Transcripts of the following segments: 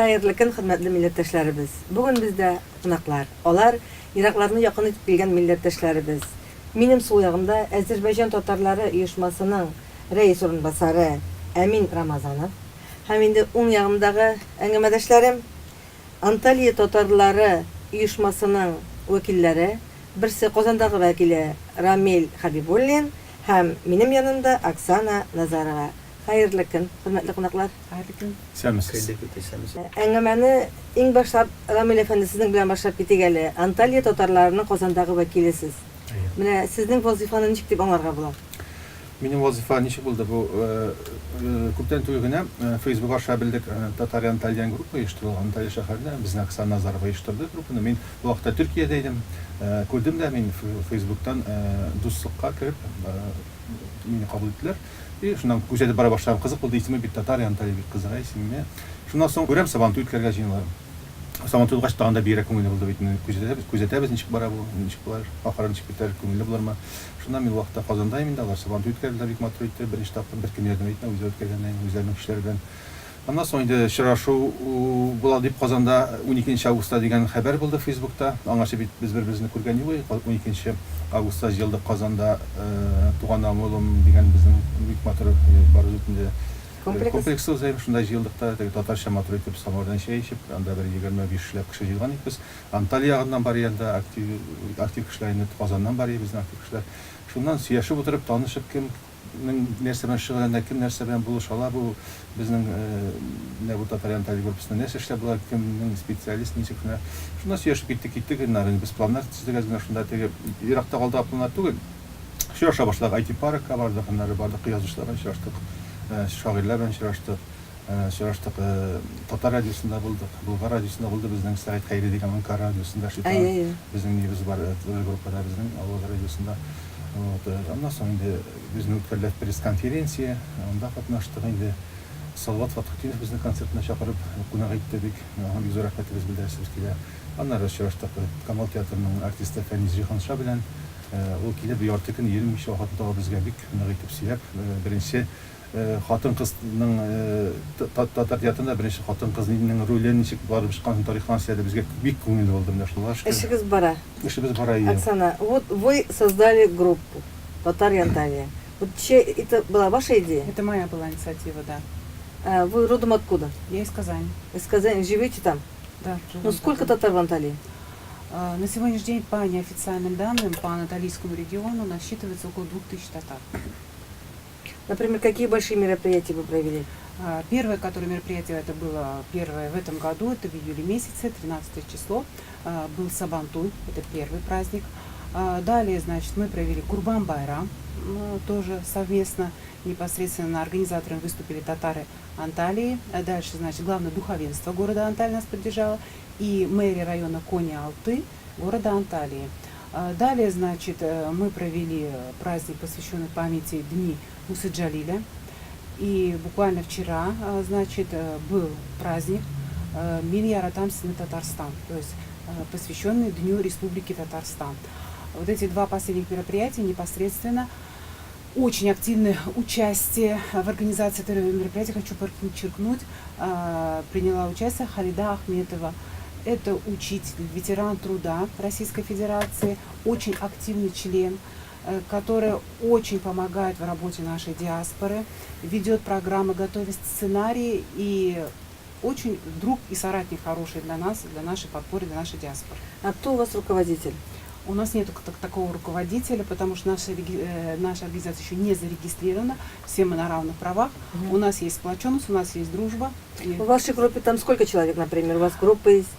Хәерле көн, хөрмәтле милләттәшләребез! Бүген бездә кунаклар. Алар, еракларны якын итеп килгән милләттәшләребез. Минем сул ягымда Әзербайҗан татарлары оешмасының рәис урынбасары Әмин Рамазанов һәм инде уң ягымдагы әңгәмәдәшләрем, Анталия татарлары оешмасының вәкилләре, берсе Казандагы вәкиле Рамил Хәбибуллин һәм минем янымда Оксана Назарова. Хәерле көн, хөрмәтле кунаклар! Хәерле көн. Исәнмесез. Хәерле көн, исәнмесез. Әңгәмәне иң башлап Рамил әфәнде сезнең белән башлап китик әле. Анталия татарларының Казандагы вәкиле сез. Әйе. Менә сезнең вазыйфаны ничек дип аңларга була? Минем вазыйфа ничек булды бу? Күптән түгел генә Facebook аша белдек, Татар Анталия группа оештырылган Анталия шәһәрендә. Безнең Оксана Назарова оештырды группаны. Мин бу вакытта Төркиядә идем. Күрдем дә мин Фейсбуктан дуслыкка кереп, мине кабул иттеләр. И шуннан күзәтеп бара башладым. Кызык булды, исеме бит Татар Янтарь, бик кызыга исеме. Шуннан соң күрәм, Сабантуй үткәрергә җыеналар. Сабантуй булгач, тагын да бигрәк күңелле булды бит. Күзәтәбез, күзәтәбез, ничек бара бу, ничек булыр, ахыры ничек бетәр, күңелле булырмы. Шуннан мин ул вакытта Казанда идем инде, алар Сабантуй үткәрделәр бик матур итеп, беренче тапкыр беркем ярдәм итмәде, үзләре үткәргәннәр инде, үзләренең көчләре белән. Аннан соң инде очрашу була дип Казанда уникенче августта дигән хәбәр булды Фейсбукта. Аңарчы бит без бер-беребезне күргән юк иде. Уникенче августта җыелдык Казанда Туган авылым дигән безнең бик матур бар бит инде Комплекс. комплексыбыз әйе, шунда җыелдык та, теге татарча матур итеп самавырдан чәй эчеп, анда бер 25 ләп кеше җыелган идек без. Анталия ягыннан бар иде анда актив актив кешеләр инде, Казаннан бар иде безнең актив кешеләр. Шуннан сөйләшеп утырып, танышып, кем Нең нәрсә белән шөгыльләнә, кем нәрсә белән булыша ала, бу безнең менә бу Татар Янтарь группасында нәрсә эшләп була, кемнең специалист, ничек менә. Шунда сөйләшеп киттек, киттек, аннары инде без планнар төзедек әз генә шунда теге еракта калдыган планнар түгел. Очраша башладык, IT-паркка бардык, аннары бардык, язучылар белән очраштык, шагыйрьләр белән очраштык. Очраштык, Татар радиосында булдык, Болгар радиосында булды безнең Сәгыйть Хәйри дигән Анкара радиосында эшли торган безнең нибез бар, тоже группада безнең Аваз радиосында. Вот, аннан соң инде безне үткәрделәр пресс-конференция, анда катнаштык инде. Салават Фатхутдинов безне концертына чакырып, кунак итте бик, аңа бик зур рәхмәтебез белдерәсебез килә. Аннары очраштык Камал театрының артисты Фәнис Җиһанша белән. Ул килеп, ярты көн йөрмичә вакытын табып безгә бик нык итеп сөйләп, беренче Хатын-кызның татар театрында беренче хатын-кызның роле ничек барып чыккан тарихларын сөйләде. Безгә бик күңелле булды менә шулар. Эшегез бара. Эшебез бара, ие. Оксана, вот вы создали группу Татар Янтария. Вот че это была ваша идея? Это моя была инициатива, да. Вы родом откуда? Я из Казани. Из Казани. Живете там? Да, живу. Ну сколько татар в Анталии? На сегодняшний день, по неофициальным данным, по Анатолийскому региону насчитывается около 2000 татар. Например, какие большие мероприятия вы провели? Первое, которое мероприятие, это было первое в этом году, это в июле месяце, 13 число, был Сабантуй, это первый праздник. Далее, значит, мы провели Курбан-Байрам, тоже совместно, непосредственно организаторами выступили татары Анталии. Дальше, значит, главное духовенство города Анталии нас поддержало и мэрия района Кони-Алты города Анталии. Далее, значит, мы провели праздник, посвященный памяти Дни Мусы Джалиля. И буквально вчера, значит, был праздник Мин яратам сине Татарстан, то есть посвященный Дню Республики Татарстан. Вот эти два последних мероприятия непосредственно очень активное участие в организации этого мероприятия, хочу подчеркнуть, приняла участие Халида Ахметова. Это учитель, ветеран труда Российской Федерации, очень активный член, который очень помогает в работе нашей диаспоры, ведет программы, готовит сценарии и очень друг и соратник хороший для нас, для нашей подпоры, для нашей диаспоры. А кто у вас руководитель? У нас нет такого руководителя, потому что наша организация еще не зарегистрирована. Все мы на равных правах. У нас есть сплоченность, у нас есть дружба. И В вашей группе там сколько человек, например? У вас группа есть?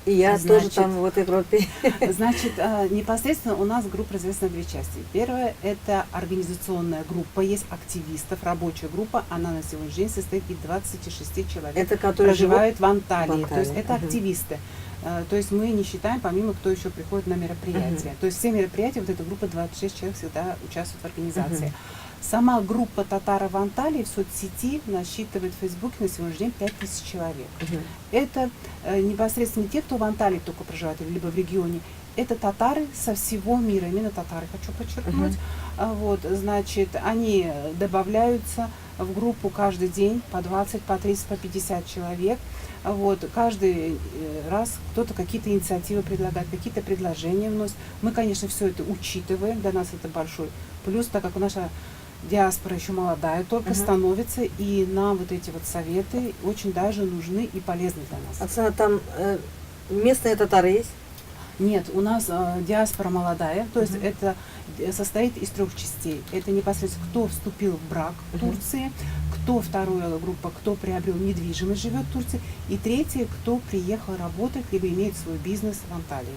И я тоже Значит, там в этой группе. Значит, непосредственно у нас группа разделена на две части. Первая – это организационная группа, есть активистов, рабочая группа. Она на сегодняшний день состоит из 26 человек. Это которые живут проживают в Анталии. в То есть Анталии. это активисты. То есть мы не считаем, помимо кто еще приходит на мероприятия. То есть все мероприятия, вот эта группа 26 человек всегда участвует в организации. Сама группа татары в Анталии в соцсети насчитывает в Фейсбуке на сегодняшний день 5000 человек. Это непосредственно не те, кто в Анталии только проживает, либо в регионе. Это татары со всего мира, именно татары, хочу подчеркнуть. Вот, значит, они добавляются в группу каждый день по 20, по 30, по 50 человек. Вот, каждый раз кто-то какие-то инициативы предлагает, какие-то предложения вносит. Мы, конечно, все это учитываем, для нас это большой плюс, так как наша диаспора еще молодая, только становится, и нам вот эти вот советы очень даже нужны и полезны для нас. Оксана, там местные татары есть? Нет, у нас диаспора молодая, то есть это состоит из трех частей. Это непосредственно кто вступил в брак в Турции, кто вторая группа, кто приобрел недвижимость, живет в Турции, и третья, кто приехал работать, либо имеет свой бизнес в Анталии.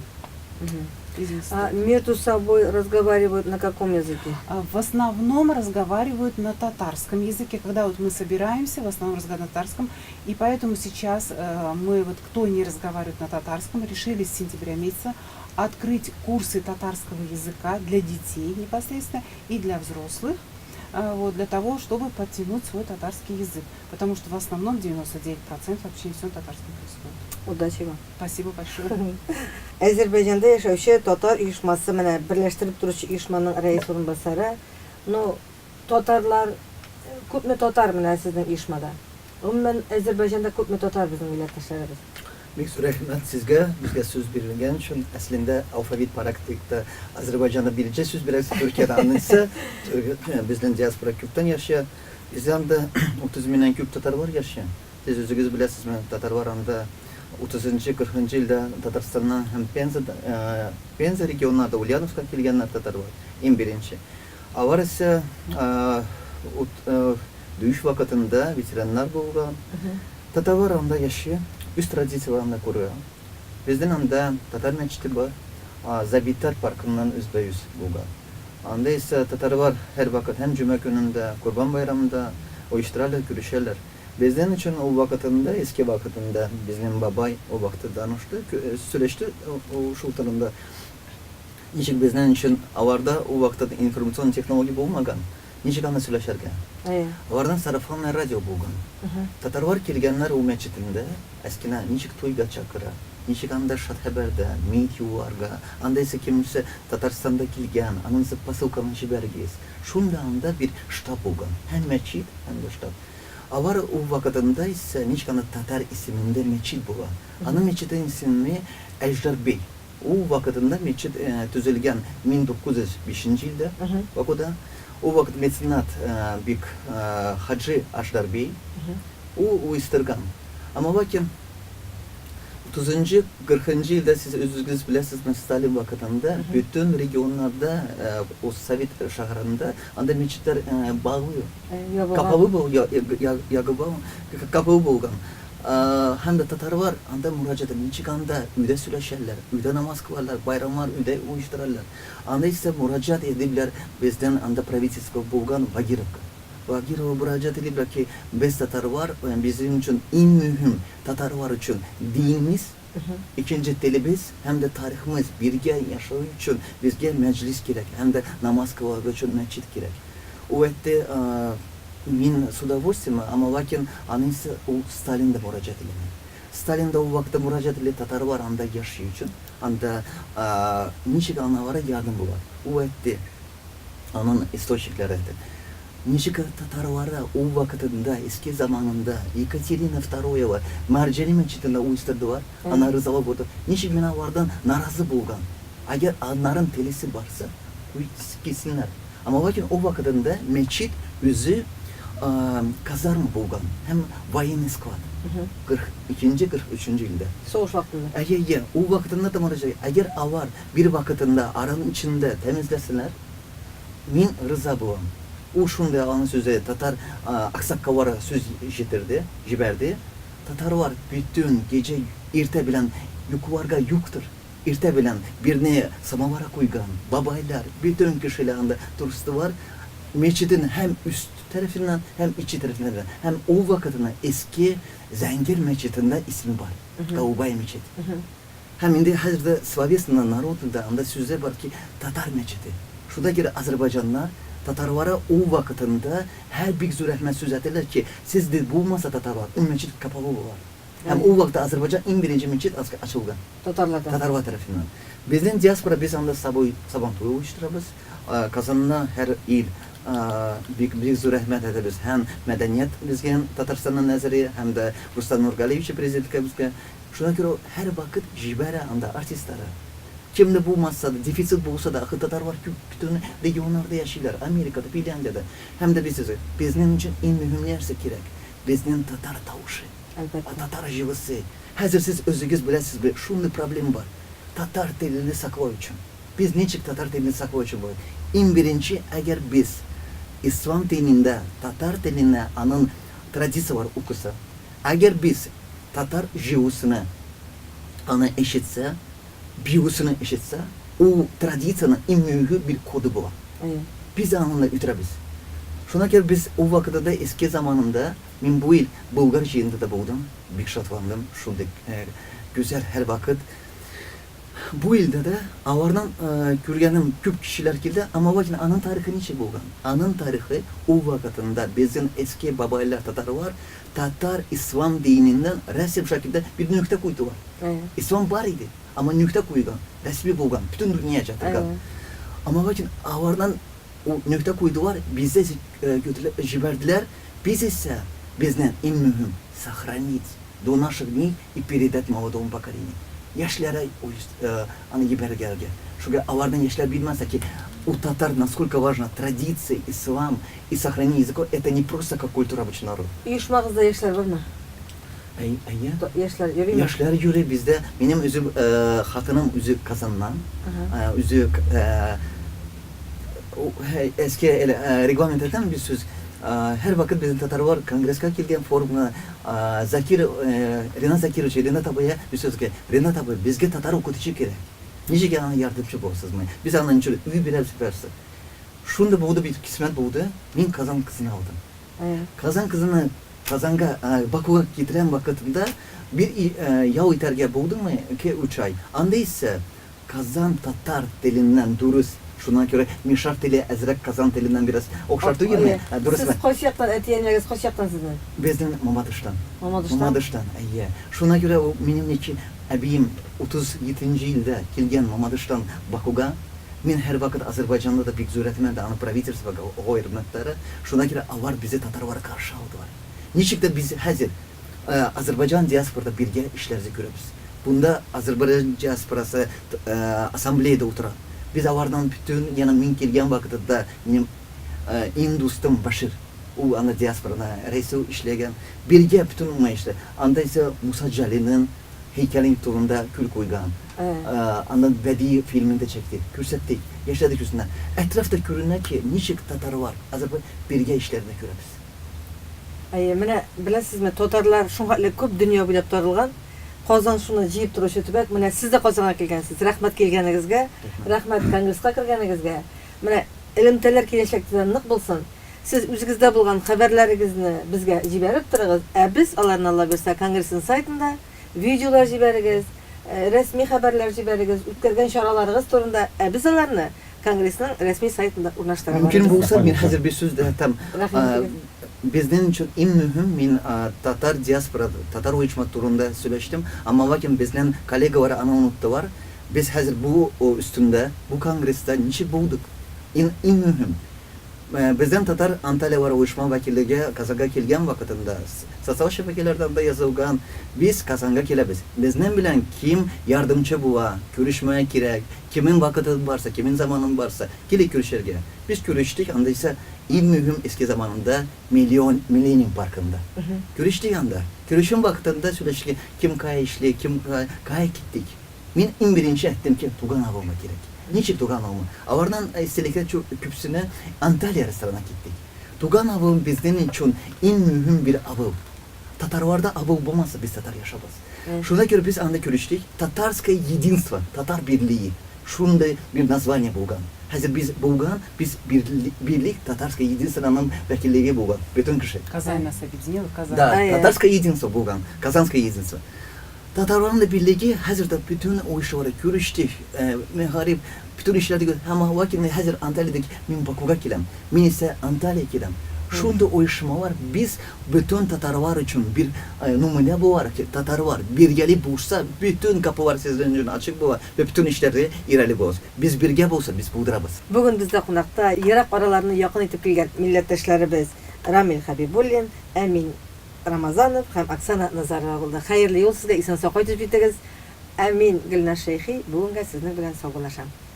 А между собой разговаривают на каком языке? В основном разговаривают на татарском языке. Когда вот мы собираемся, в основном разговаривают на татарском. И поэтому сейчас мы, вот кто не разговаривает на татарском, решили с сентября месяца открыть курсы татарского языка для детей непосредственно и для взрослых, вот, для того, чтобы подтянуть свой татарский язык. Потому что в основном 99% вообще все на татарском происходит. Удачи вам. Спасибо большое. Әзербайҗанда яшәүче татар оешмасы менә берләштереп торучы оешманың рәис урынбасары. Ну, татарлар, күпме татар менә сезнең оешмада? Гомумән, Әзербайҗанда күпме татар безнең милләттәшләребез? Бик зур рәхмәт сезгә, безгә сүз бирелгән өчен. Әслендә алфавит порядокта Азербайҗанда беренче сүз бирәсез, Төркиядә анысы. Безнең диаспора күптән яши. Бездә анда 30 меңнән күп татарлар яши. Сез үзегез беләсезме, татарлар анда 30-нчы, 40-нчы елда Татарстаннан һәм Пенза, Пенза регионнарда, Ульяновскка килгәннәр татарлар, иң беренче. Алар исә дәүш вакытында ветераннар булган. Татарлар анда яши, үз традицияләрен дә күрә. Безнең анда татар мәчете бар, Забитлар паркыннан үзбә-үз булган. Анда исә татарлар һәрвакыт һәм җомга көнендә, Корбан байрамында оештыралар, күрешәләр. Безнең өчен ул вакытында, иске вакытында, безнең бабай ул вакытта данышты, сөйләште ул шул турында. Ничек безнең өчен аларда ул вакытта информацион технология булмаган, ничек аны сөйләшергә? Алардан сарафанное радио булган. Татарлар килгәннәр ул мәчетендә, әскенә ничек туйга чакыра, ничек анда шат хәбәрдә, мит юлларга, анда исә кемсе Татарстанда килгән, анысы посылканы җибәргез. Шунда анда бер штаб булган, һәм мәчет, һәм дә штаб. Алар ул вакытында исә ничек анда татар исемендә мәчет була. Аның мәчетенең исеме Әҗдарбей. Ул вакытында мәчет төзелгән 1905 нче елда Бакуда. Ул вакыт меценат бик Хаҗи Аждарбей. Ул оештырган. Әмма ләкин 30-нчы, 40-нчы елда сез үзегез беләсезме, Сталин вакытында бөтен регионнарда, ул совет шәһәрендә анда мәчетләр баглы, капалы бул, капалы булган. Һәм дә татарлар анда мөрәҗәгать ничек анда өйдә сөйләшәләр, өйдә намаз кылалар, байрамнар өйдә оештыралар. Анда исә мөрәҗәгать иделәр бездән анда правительство булган Багировка. Багирова мөрәҗәгать иделәр ки, без татарлар, безнең өчен иң мөһим татарлар өчен динimiz, икенче телебез һәм дә тарихымыз бергә яшәү өчен безгә мәҗлис кирәк һәм дә намаз кылырга өчен мәчет кирәк. Ул әйтте, мин с удовольствием, әмма ләкин аның исә ул Сталин да мөрәҗәгать иләми. Сталин да ул вакытта мөрәҗәгать илә татарлар анда яши өчен, анда ничек аналары ярдәм була. Ул әйтте, аның источниклары әйтте. Ничек татарлары ул вакытында, иске заманында Екатерина Второева Мәрҗани мәчетендә оештырдылар, ана ризалык булды. Ничек мин алардан наразы булган? Әгәр аннарын телесе барса, килсеннәр. Әмма ләкин ул вакытында мәчет үзе казарма булган һәм военный склад. 42 43 елда. Сугыш вакытында. Әйе, әйе, ул вакытында да мөрәҗәгать. Әгәр алар бер вакытында араның эчендә тәмизләсеннәр, мин риза булам. Ул шундый аның сүзе татар аксакаллары сүз җитерде, җибәрде. Татарлар бөтен кичә иртә белән йокларга юктыр. Иртә белән бирне самовара куйган, бабайлар, бөтен кешеләр анда торыштылар. Мәчетен һәм үст тарафыннан, һәм иче тарафыннан, һәм ул вакытында иске Зәңгер мәчетендә исеме бар. Голубая мечеть. Һәм инде хәзер дә словесно народныйда анда сүзләр бар ки, татар мәчете. Шунда кире азербайҗаннар татарлары ул вакытында һәр бик зур рәхмәт сүз әйтәләр ки, сез ди булмаса татарлар, ул мәчет капалы булар. Һәм ул вакытта Азербайҗан иң беренче мәчет ачылган. Татарлардан. Татарлар тарафыннан. Безнең диаспора без анда сабой Сабантуй оештырабыз. Казанна һәр ил Бик бик зур рәхмәт әйтәбез һәм мәдәният безгә Татарстаннан нәзери, һәм дә Рустам Нургалиевич президентка безгә. Шуңа күрә ул һәрвакыт җибәрә анда артистлары. Кемдә булмаса да, дефицит булса да, ахыр татарлар күп бөтен регионнарда яшиләр, Америкада, Финляндиядә. Һәм дә без безнең өчен иң мөһим нәрсә кирәк? Безнең татар тавышы, Әлбәттә. татар җылысы. Хәзер сез үзегез беләсезме, шундый проблема бар. Татар телене саклау өчен. Без ничек татар телен саклау өчен була? Иң беренче, әгәр без ислам динендә татар теленә аның традицияләр укыса, әгәр без татар җыюсына аны ишетсә, биюсене ишетсә, ул традициянең иң мөһиме бер коды була. Без аны үтерәбез. Шуңа күрә без ул вакытында иске заманында, мин бу ел Болгар җыенында да булдым, бик шатландым, шундый гүзәл һәрвакыт. Бу илдә дә аларның күргәнем күп кешеләр килде, әмма ләкин аның тарихы ничек булган? Аның тарихы ул вакытында безнең эске бабайлар татарлар татар ислам диненнән рәсем шәкелдә бер нөктә куйдылар. Ислам бар иде, әмма нөктә куйган, рәсми булган, бөтен дөнья җатырган. Әмма ләкин алардан ул нөктә куйдылар, бездә җибәрделәр, без исә безнең иң мөһим сохранить до наших дней и передать молодому поколению. Яшьләре аны җибәрергә. Шуга аларның яшьләр белмәсә ки, у татар насколько важна традиция, ислам и сохранение языка, это не просто как культура обычный народ. Оешмагызда яшьләр бармы? Әйе. Яшьләр йөрими? Яшьләр йөри бездә. Минем үзем хатыным үзе Казаннан. Үзе эске регламент әйтәм бер сүз. Һәрвакыт безнең татарлар конгресска килгән форумга Закир, Ренат Закирович, Ренат абыйга бер сүз, Ренат абый, безгә татар укытучы кирәк. Ничек аңа ярдәмче буласызмы? Без аңа ничек өй бирәбез, берсе. Шунда булды бит, кисмәт булды. Мин Казан кызын алдым. Казан кызыны Казанга, Бакуга китерәм вакытында бер ял итәргә булдымы, 2-3 ай. Анда исә Казан татар теленнән дөрес, шуңа күрә мишәр теле әзрәк казан теленнән бераз охшар түгелме? Дөресме? Сез кайсы яктан, әти-әниләрегез кайсы яктан сезнең? Безнең Мамадыштан. Мамадыштан? Мамадыштан, әйе. Шуңа күрә ул минем ничә әбием 37 нче елда килгән Мамадыштан Бакуга. Мин һәрвакыт Азербайҗанны да бик зур әтмән дә, аны правительствога хөрмәтләре. Шуңа күрә алар безне татарлар каршы алдылар. Ничек тә без хәзер Азербайҗан диаспорада бергә эшләрне күрәбез. Бунда Азербайҗан диаспорасы ассамблеяда утыра. Без алардан бөтен, яна мин килгән вакытында минем иң дустым Башир, ул анда диаспорада рәисе эшләгән. Бергә бөтен уңай эшләр. Анда исә Муса Җәлилнең һәйкәлен турында көл куйган. Аннан бәдии фильмын да чәктек, күрсәттек. Яшьләр дә күрсеннәр. Әтрафта күренә ки, ничек татарлар Азербай бергә эшләрне күрәбез. Әйе, менә беләсезме, татарлар шуңхәтле күп дөнья буйлап таралган. Казан шуны җыеп торучы төбәк. Менә сез дә Казанга килгәнсез. Рәхмәт килгәнегезгә, рәхмәт конгресска кергәнегезгә. Менә элемтәләр киләчәктә дә нык булсын. Сез үзегездә булган хәбәрләрегезне безгә җибәреп торыгыз, ә без аларны, Алла бирсә, конгрессның сайтында видеолар җибәрегез, рәсми хәбәрләр җибәрегез, үткәргән чараларыгыз турында, ә без аларны Конгрессның рәсми сайтында урнаштыра Мөмкин булса, мин хәзер бер сүз дә әйтәм. Безнең өчен иң мөһим, мин татар диаспора, татар оешма турында сөйләштем, әмма ләкин безнең коллегалар аны оныттылар. Без хәзер бу өстендә, бу конгресста ничек булдык? Иң мөһим, безнең татар Анталияләр оешма вәкиллеге Казанга килгән вакытында, социаль шәбәкәләрдә анда язылган, без Казанга киләбез, безнең белән кем ярдәмче була, күрешмә кирәк, кемнең вакыты барса, кемнең заманы барса, килик күрешергә. Без күрештек, анда исә иң мөһим иске заманында Миллион, Миллениум паркында. Күрештек анда. Күрешү вакытында сөйләштек, кем кая эшли, кем кая киттек. Мин иң беренче әйттем ки, туган авылыма кирәк. Ничек туган авылыма? Алардан истәлекләр күпсенә Анталия ресторанына киттек. Туган авылым безнең өчен иң мөһим бер авыл. Татарларда авыл булмаса, без татар яшәбез. Шуңа күрә без анда күрештек. Татарское единство, татар берлеге. Шундый бер название булган. Хәзер без булган, без берлек, татарское единствоның вәкиллеге булган. Бөтен кеше. Казань нас объединила, Казань. Да, татарское единство булган, казанское единство. Татарларның да берлеге хәзер дә бөтен оешалары күрештек, мәгариф, бөтен эшләрдә һәм ләкин хәзер Анталиядә мин Бакуга киләм. Мин исә Анталия киләм. Шундый оешмалар без бөтен татарлар өчен бер нумунә буларак ки, татарлар бергәләп булышса, бөтен капылар сезнең өчен ачык була вә бөтен эшләрдә ирәле булабыз. Без бергә булса, без булдырабыз. Бүген бездә кунакта ерак араларны якын итеп килгән милләттәшләребез Рамил Хәбибуллин, Әмин Рамазанов һәм Оксана Назарова булды. Хәерле юл сезгә, исән-сау кайтып җитегез. Ә мин, Гөлназ Шәйхи, бүгенгә сезнең белән саубуллашам.